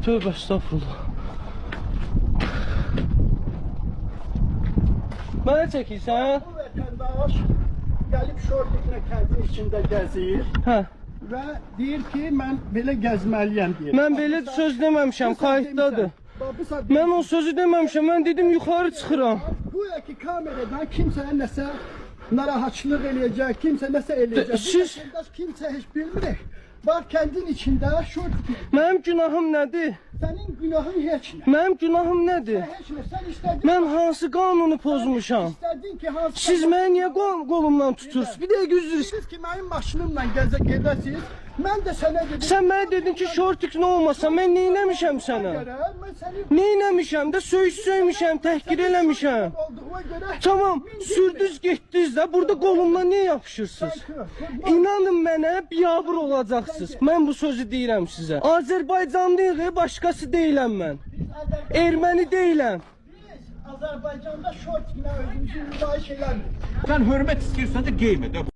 Tövbə estağfurullah. Mənə çəkirsən? Bu vətəndaş gəlib şortiklə kəndin içində gəzir Hə. və deyir ki, mən belə gəzməliyəm deyir. Mən belə söz deməmişəm, kayıtdadır. Bax, bu saat Mən o sözü deməmişəm. Mən dedim yuxarı çıxıram. Güya ki kameradan kimsə nəsə narahatçılıq eləyəcək, kimsə nəsə eləyəcək. Bu vətəndaş kimsə heç bilmir. Bax kəndin içində şortik. Mənim günahım nədir? Sənin günahın heç nə. Mənim günahım nədir? Heç nə. Sən istədin, Mən hansı qanunu pozmuşam? istədin ki hansı Siz məni niyə qolumdan tutursunuz? Bir dəqiqə üzr istəyirəm. Siz ki mənim maşınımla gəzə gedəsiz. Mən də sənə dedim. Sən mənə dedin ki, şortik nə olmasa, mən nə eləmişəm sənə? Görə, mən səni Nə eləmişəm də söyüş söymüşəm, təhqir eləmişəm. olduğuna görə Tamam, sürdünüz getdiniz də, burada qolumdan niyə yapışırsınız? İnanın mənə biabır olacaqsınız. Mən bu sözü deyirəm sizə. Azərbaycanlıyıq, başqası deyiləm mən. Erməni deyiləm. Biz Azərbaycanda şortiklə özümüzü nümayiş eləmirik. Sen hürmet istiyorsan da giyme de.